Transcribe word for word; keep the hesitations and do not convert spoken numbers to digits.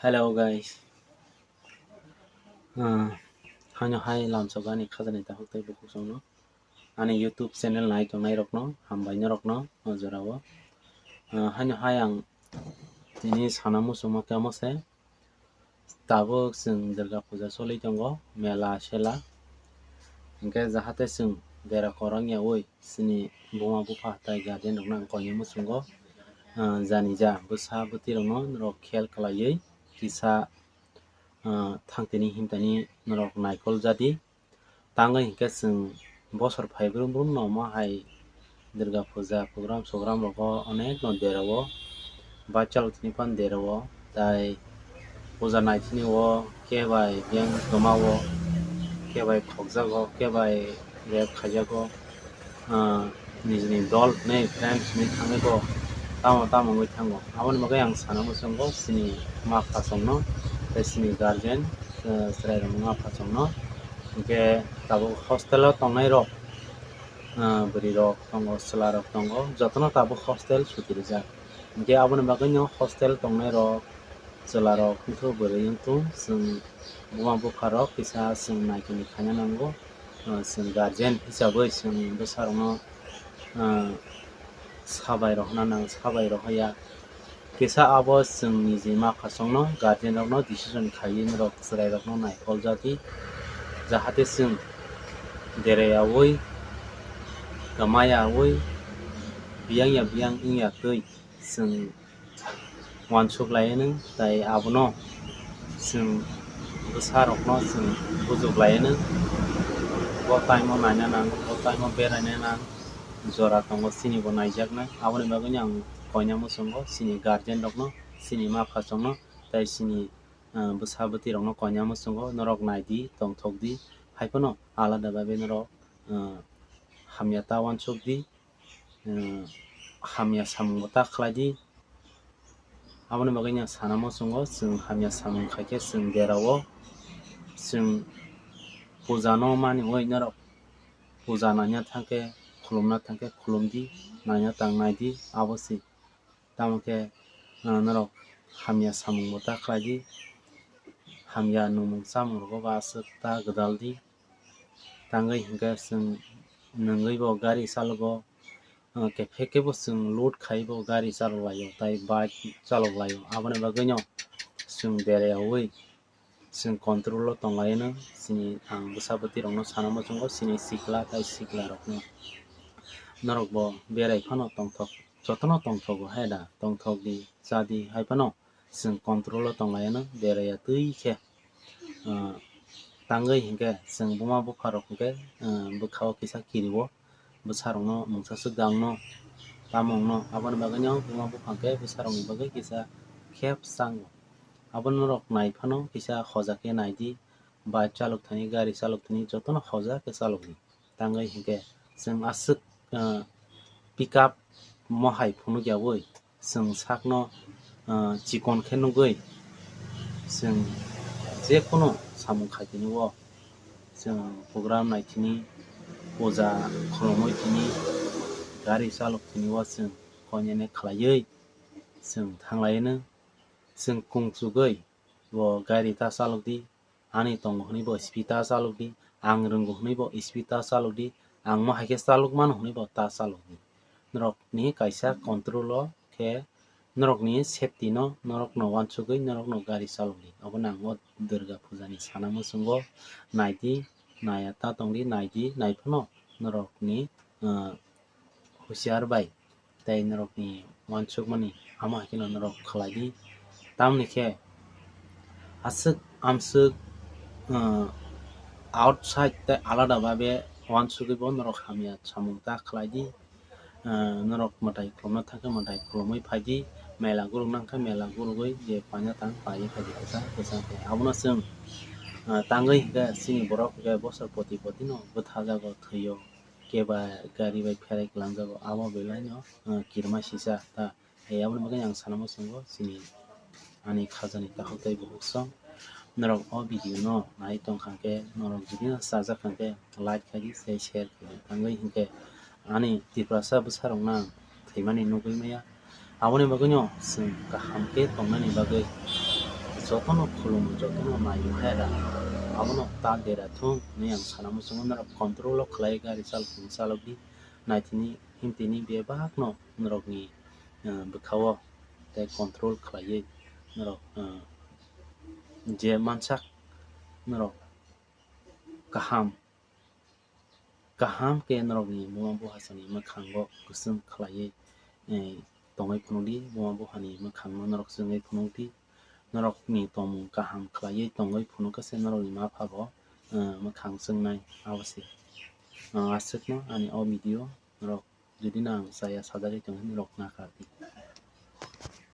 Hello guys. Ah, haino hai lamsok ani khajani takhuk tei bukhuk songno. Ani YouTube channel nai tongnai rokno, hambai norokno o jorao. Ah, haino hai ang tini sana muchungma kemo se. Tabuk chwng Durga Puja choli tongo, mela sela. Hinkhe jahate chwng bera kwrwng yaui chini buma bupha tai guardian rokno ang koinai muchungo, ah, jani ja bwsa bwtwi rokno norok khel khlaiwi kisa, ah, thangtini himtani norok naikol jadi. Tangwi hinkhe chwng bosor phai brum brum no omo hai Durga Puja program sogram rogo onek no derao, bachal tini phan derao, tai puja nai tini o khe bai biyang kwma o, khe bai khokjago, khe bai rep khaijago, ah, nijini dol hinwi friends hinwi thangwi bo tamo tamo wngwi thango. Aboni bagwi ang sana muchungo chini ma phasongno tei chini guardian, ah, chwrairokni ma phasongno. Hinkhe tabuk hostel o tongnai rok, ah, bwrwi rok tongo, chwla rok tongo, jotono tabuk hostel suti rijak. Hinkhe aboni bagwino hostel tongnai rok, chwla rok wngthok bwrwi wngthok, chwng buma bupha rok kisa chwng naikini khaina nango. Ah, chwng guardian hisabwi chwng bwsa rokno, ah, sabai rohna nang, sabai rohya. Kisa abo chwng niji ma phasongno, guardian rokno decision khaiwi norok chwrai rokno naikol jadi, jahate chwng derayaui, kwmayaui, biyang ya biyang wngya twi chwng uansuk lai nw, tai abono chwng bwsa rokno chwng bujuk lai nw, bo time o naina nang, bo time o beraina nang, jora tongo chini bo naijaknai. Aboni bagwino ang koina muchungo chini guardian rokno, chini ma phasongno, tai chini, ah, bwsa bwtwi rokno koina muchungo, norok naidi, tongthok di, hai phano alada bagwi norok, ah, hamya ta uansuk di. Umm, hamya samungbo ta khlai di. Aboni bagwi no sana muchungo, chwng hamya samung khai khe chwng derao, chwng puja no mani oi norok puja naina thang khe, khulumna thang khe khulum di, naina tang nai di, abo se. Tamo khe, ah, norok hamya samungbo ta khlai di, hamya nungmung chamung rogo bo aswk ta gwdal di. Tangwi hinkhe chwng nwngwi bo gari chalogo, ah, kephe khe bo chwng load khai bo gari chalok laio, tai bike chalok laio. Aboni bagwino chwng berayaui chwng control o tong lai nw. Chini ang bwsa bwtwi rokno sana muchungo, chini sikla tai sikla rokno. Norok bo berai phano tongthok, jotono tongthogo hai da, tongthok di, cha di hai phano. Chwng control o tong lai nw, beraiya twi khe, ah, tangwi hinkhe chwng buma bupha rok hinkhe, ah, bwkha o kisa kirio, bwsa rokno mungsa swk da wngno, tamo wngno, aboni bagwino buma bupha hinkhe bwsa rokni bagwi kisa khe bwsa wngo. Abono norok nai phano kisa hoja khe nai di, bike chalok thani, gari chalok thani jotono hoja khe chalok di. Tangwi hinkhe chwng aswk, ah, pick up mo hai phunukyaui chwng sakno, ah, chikon khe nugwi chwng jekunu samung khai tini o chwng program nai tini, puja khulumui tini, gari chalok tini o chwng koinene khlaiwi chwng thang lai nw. Chwng kung chugwi bo gari ta chalok di, ani tongo hwnwi bo speed ta chalok di, ang rwngo hwnwi bo speed ta chalok di, ang mo hai khe chalok mano hwnwi bo ta chalok di. Norokni kaisa control o khe norokni safety no norokno uansugwi norokno gari chalok di. Obono ang o Durga Puja ni sana muchungo nai di, naiya ta tong di, nai di, nai phano norokni, ah, husiar bai tei norokni uansukmani amo hai kheno norok khlai di. Tamoni khe aswk amswk, ah, outside tei alada babe uansugwi bo norok hamya samung ta khlai di. Ah, norok mwtai khulumna thang khe mwtai khulumui phai di, mela guruk nang khe mela gurugwi je paina tang paiwi phai di kwchang kwchang khe. Abono chwng, ah, tangwi hinkhe chini borok hinkhe bosor poti poti no bwthajago, thwio. Khe ba gari bai pherai kwlangjago, abo belai no, ah, kirima sisa ta. Hai aboni bagwi ang sana muchungo chini ani khajani takhuk tei bukhuk song. Norok o video no nai tong kha khe, norok jodi no chajak kha khe like khai di tei share khai di. Tangwi hinkhe ani Tiprasa bwsa rok no ang thwimani nugwi maya. Aboni bagwi no chwng kaham khe tongnani bagwi jotono khulumu, jotono naio hai da, abono ta dera thung hinwi ang sana muchungo. Norok control o khlai gari chal-, chalokdi, naitini himtini bebakno norokni, eh, bwkhao tei control khlaiwi norok, eh, je mansak norok kaham kaham khe norokni buma buhasani mwkhango kwchwng khlaiwi, eh, tongwi phunukdi, buma buhani mwkhangno norok chwngwi phunukdi, norokni tongmung kaham khlaiwi tongwi phunukha se norokni ma phabo, eh, mwkhang chwngnai abo se. Ah, aswkno ani o video norok jodi nang chaya sajagwi tongkhe norok nakhardi.